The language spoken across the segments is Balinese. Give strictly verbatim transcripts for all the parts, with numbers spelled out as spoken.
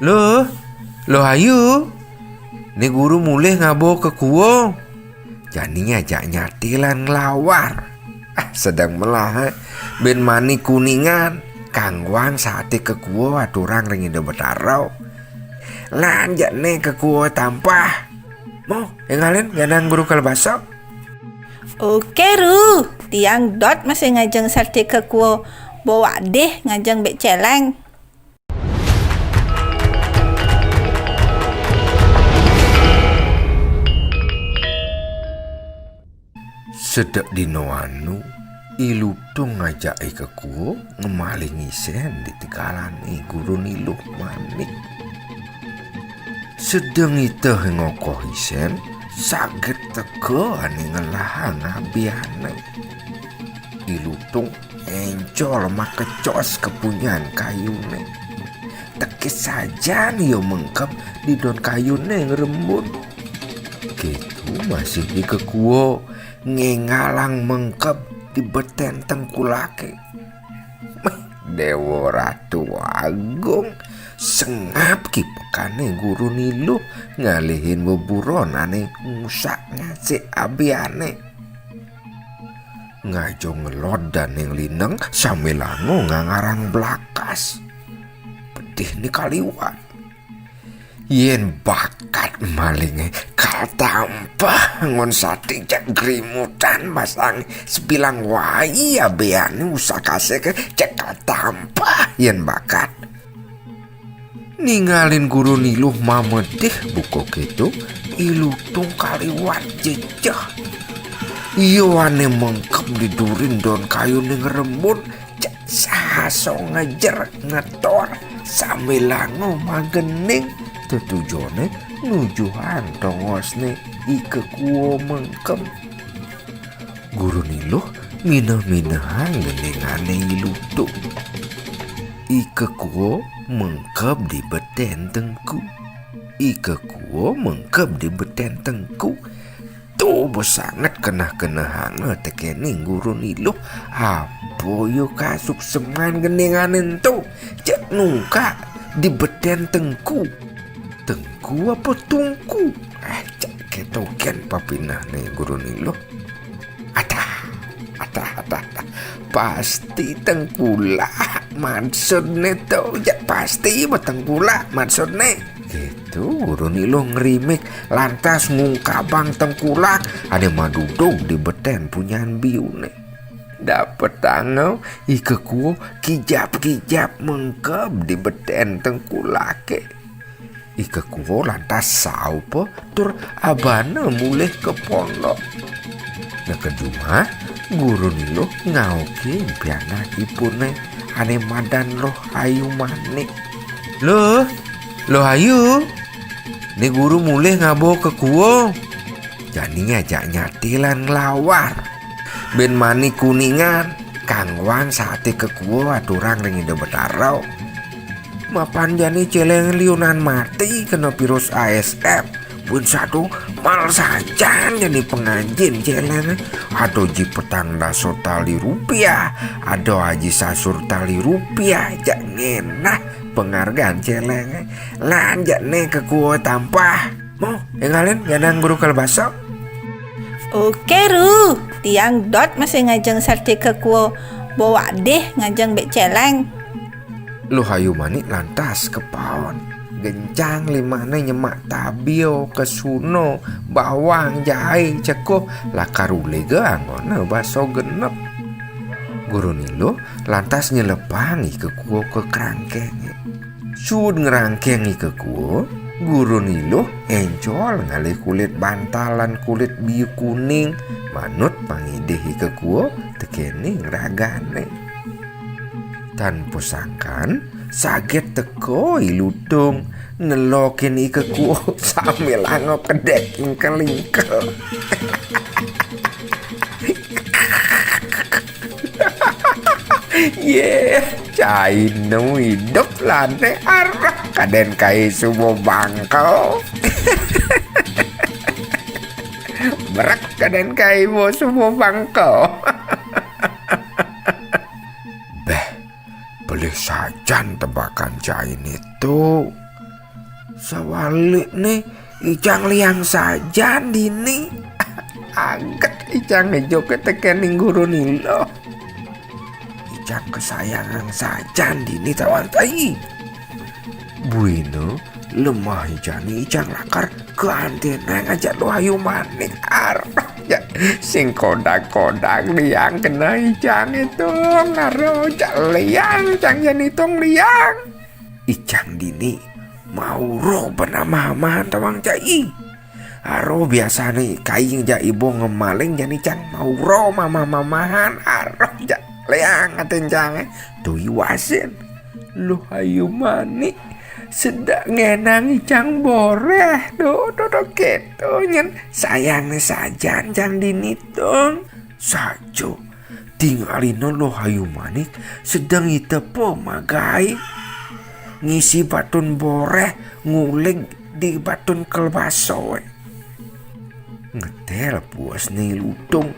"Luh, Luh Ayu, Ni Guru mulih ngaba ka kua." Jani ajak nyati lan nglawar. Ah, sedeng melah, eh. Bin mani kuningan, kangguang sati ka kua aturang ring Ida Betara. Lan ja né ka kua tampah. Mo, éngalin, ganang Guru Kalabasa. Oké, Ru. Tiang dot masih ngajeng sati ka kua. Bawa dih ngajeng bek celeng. Sedek dina anu, I Lutung ngajak I Kekua ngemaling isén di tegalan I Guru Niluh Manik. Sedeng iteh ngokoh isén, saget teka ané ngelahang abiané. I Lutung encol makecos ka punyan kayuné. Teki sajan ia mengkeb di daun kayuné ngerembun. Kéto masih I Kekua ngéngalang mengkeb di beten tengkulaké. Déwa Ratu Agung, sengap kipekané Guru Niluh ngalihin beburon ané ngusak ngasik abiané. Ngaja ngelod dané nglineng sambilanga ngangarang blakas. Pedihné kaliwat. Yén bakat malingé katampah ngon sati jak grimutan basang, sebilang wai abiané usak asik jak katampah yén bakat. Ningalin Guru Niluh mamedih buka kéto, I Lutung kaliwat jejeh. Ia ané mengkeb di durin daun kayuné ngerembun, jak sasa ngejer ngetor sambilanga magening, tetujoné nujuhang tongosné I Kekua mengkeb. Guru Niluh mineh-minehang geningané I Lutung. I Kekua mengkeb di beten tengku. I Kekua mengkeb di beten tengku. Tuh, besanget keneh-kenehanga tekéning Guru Niluh. Apa ia kasukseman geningané ento? Cek nungkak di beten tengku. Tengku apa tungku? Ah, cek kéto gén pepinehné Guru Niluh. Atah, atah, atah, atah. Pasti tengkulak maksudné to, jak pasti ba tengkulak maksudné. Kéto Guru Niluh ngrimik, lantas ngungkabang tengkulak ané madudug di beten punyan biuné. Dapetanga I Kekua kijap-kijap mengkeb di beten tengkulaké. I Kekua lantas saupa tur abana mulih ka pondok. Neked jumah, Guru Niluh ngaukin pianakipuné ané madan Luh Ayu Manik. "Luh, Luh Ayu, Ni Guru mulih ngaba ka kua." Jani ajak nyati lan nglawar. Bin mani kuningan, kangguang sati ka kua aturang ring Ida Betara. Mapan jani céléng liunan mati kena virus A S F. Buin satu mal sajan jani penganjin céléng. Ada ji petang dasa tali rupiah, ada aji sasur tali rupiah, jak ngenah penghargaan céléng. Lan jak né ka kua tampah. Mo, éngalin ganang Guru Kalabasa. Oké, Ru. Tiang dot masih ngajeng sati ka kua. Bawa dih ngajeng bek céléng. Luh Ayu Manik lantas kepaon. Gencang limané nyemak tabia, kesuna, bawang, jaé, cekuh, lakar uliga anggona basa genep. Guru Niluh lantas nyelepang I Kekua ka kerangkengé. Suud ngerangkeng I Kekua, Guru Niluh encol ngalih kulit bantal lan kulit biu kuning, manut pangidih I Kekua tekéning ragané. Tan pasangkan, saget teka I Lutung, nelokin I Kekua sambilanga kedék ingkel-ingkel. Yé, cai nu idup lané arep kadén kai suba bangkel. Brek kadén kai bo suba bangkel. Béh, pelih sajan tebakan cainé to. Sawalikné, icang liang sajan dini. Aget icang ngejoké tekéning guru nila. Icang kesayangan sajan dini tawang cai. Buina lemah icané icang lakar kaanténang ajak Luh Ayu Manik. Aroh jak, sing kodag-kodag liang keneh icangé, Tung. Aroh jak liang, cang jani, Tung, liang. Icang dini maura ban amah-amahan tawang cai. Aroh biasané kai jak iba ngemaling, jani cang maura mamah-mamahan. Aroh jak liang atin cangé. Tu iwasin Luh Ayu Manik sedak ngenang icang boréh. Duh, duh, duh, kéto nyén sayangné sajan cang dini, Tung. Saja tingalina Luh Ayu Manik sedeng itepa magaé ngisi batun boréh ngulig di batun kelbasaé. Ngetél puasné I Lutung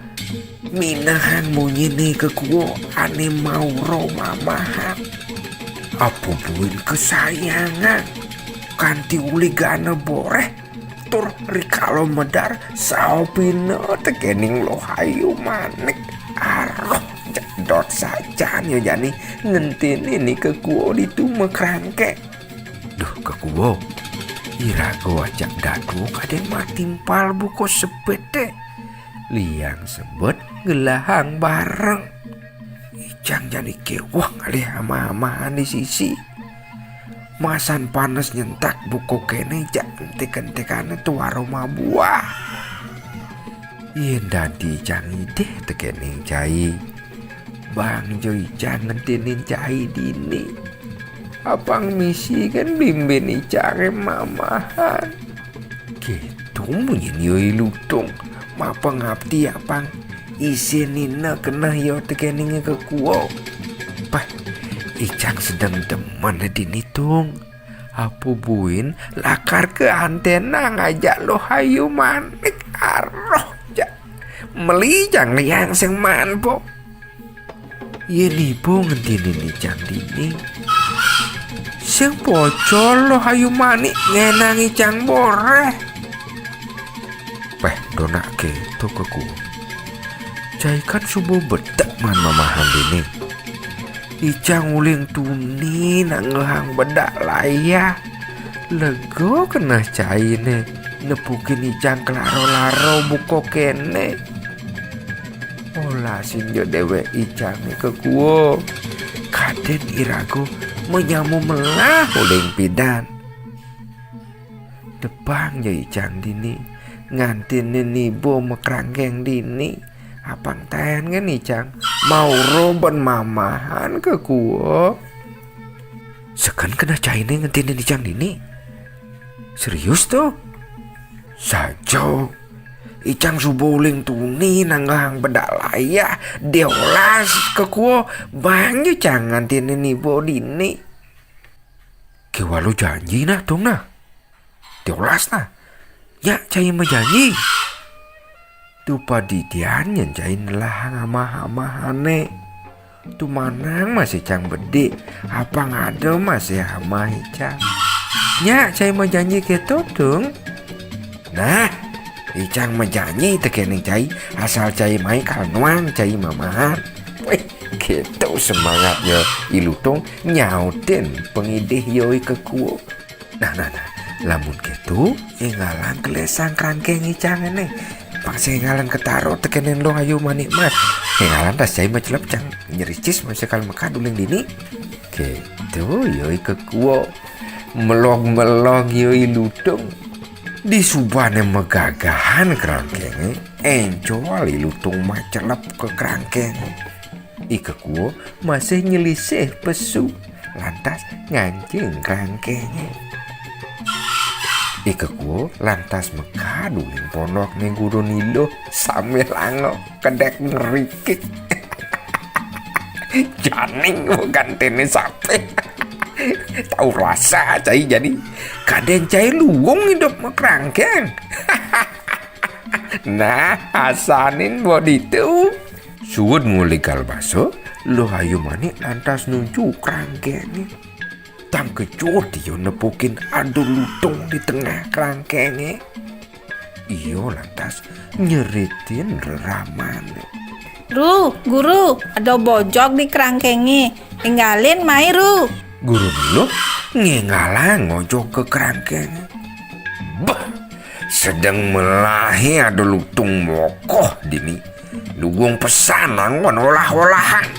minehang munyiné kekua ané maura mamahan. Apa buin kesayangan kanti uligana boréh tur rikala medar saupina tekéning Luh Ayu Manik. Aroh jak dot sajan ya jani ngenténin I Kekua ditu makrangkéng. Duh, Kekua, iraga ajak dadua kadén matimpal buka sebet. Liang sebet ngelahang bareng. Icang jani kéweh ngalih amah-amahan di sisi. Masan panes nyentak buka kéné jak entik-entikané tuara mabuah. Yén dadi icang idih tekéning cai, bang ja icang ngenténin cai dini. Apang misi kén bimbin icangé mamahan. Kéto munyin ya I Lutung, mapangapti apang isinina keneh ya tekéning I Kekua. Pah, icang sedeng demen dini, Tung. Apa buin lakar kaanténang ajak Luh Ayu Manik. Aroh jak. Meli cang liang sing maan po. Yén iba ngenténin icang dini, sing pocol Luh Ayu Manik ngenang icang boréh. Peh, donak kéto, Kekua. Cai kan suba bedek maan mamahan dini. Icang uling tuni nanggehang bedak layah. Lega keneh cainé nepukin icang kelara-lara buka kéné. Olasin ja déwék icangé, Kekua. Kadén iraga manyama melah uling pidan. Tepang ja icang dini, nganténin iba makrangkéng dini. Apang taén kén icang maura ban mamahan, Kekua. Seken keneh cainé nganténin icang dini? Serius to? Saja. Icang suba uling tuni nanggehang bedak layah, diolas, Kekua, bang ja cang nganténin iba dini. Kéwala janji nah, Tung, nah. Diolas nah. Nyak cai majanji. Tu padidian nyén cai nelahang amah-amahané. Tu manang masih cang bedik, apang ada masih amah icang. Nyak cai majanji kéto, Tung. Nah, icang majanji tekéning cai, asal cai mai kal nuang cai mamahan. Wéh, kéto semangatnya I Lutung nyautin pangidih ya I Kekua. Nah, nah, nah. Lamun kéto, énggalang kelesang krangkéng icang éné. Pang sing énggalan ketara tekéning Luh Ayu Manik Mas. Énggalan tas cai macelep cang nyericis masih kal mekad uling dini. Kéto ya I Kekua. Melog-melog ya I Lutung. Disubané magagahan krangkéngé, éncol I Lutung macelep ka krangkéngé. I Kekua masih nyelisih pesu, lantas ngancing krangkéngé. I Kekua lantas mekad uling pondokné guru nila sambil angok kedék ngerikik. Jani ba gantiné sapé. Tau rasa cai jani. Kadén cai luung idup makrangkéng. Nah, asanin ba ditu. Suud ngulig kal basa, Luh Ayu Manik lantas nuju krangkéngé. Tangkejut ia nepukin ada lutung di tengah kerangkenge. Ia lantas nyeritin reramane. "Ru, Guru, ada bojog di kerangkenge. Tinggalin mai, Ru." Guru Niluh ngenggalang ngojog ke kerangkenge. Bah, sedeng melahe ada lutung mokoh dini. Dugung pesan anggon olah-olahan.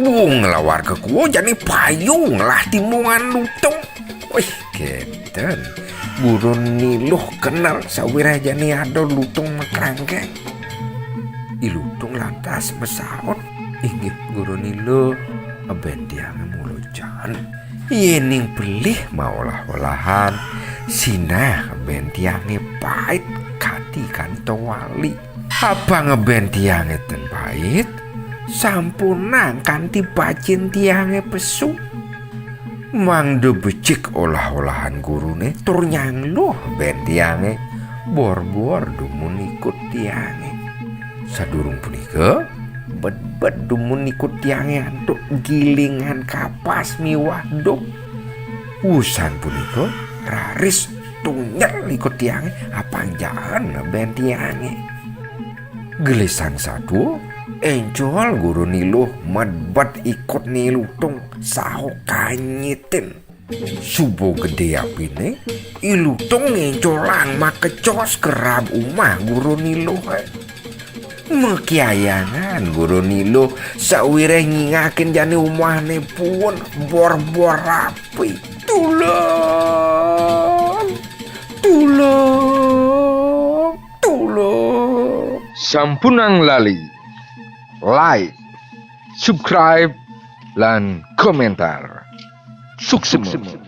Bung ngelawar ke kua jani payu ngelah timungan lutung. Wih, keten. Guru Niluh kenal sawireh jani ada lutung makrangkeng. I lutung lantas masaut, "Inggih, Guru Niluh, eben tiange mula jani. Yening pelih maolah-olahan, sinah eben tiange pait kadi kantawali. Apang eben tiange ten pait, sampunang kanti pacin tiange pesu." Mangda becik olah-olahan gurune tur nyangluh ben tiange, bor-bor dumun ikut tiange. Sadurung punika, bedbed dumun ikut tiange antuk gilingan kapas miwah duk. Wusan punika, raris tunyel ikut tiange, apang jaen ben tiange. Gelisang satua, encol Guru Niluh medbed ikut Ni Lutung saha kanyitin. Suba gede apine, I Lutung ngencolang makecos kerab umah Guru Niluh. Makiayangan Guru Niluh sawireh nyingakin jani umahne puun bor-bor rapi. "Tulung! Tulung! Tulung!" Sampunang lali like, subscribe, lan komentar. Suksma.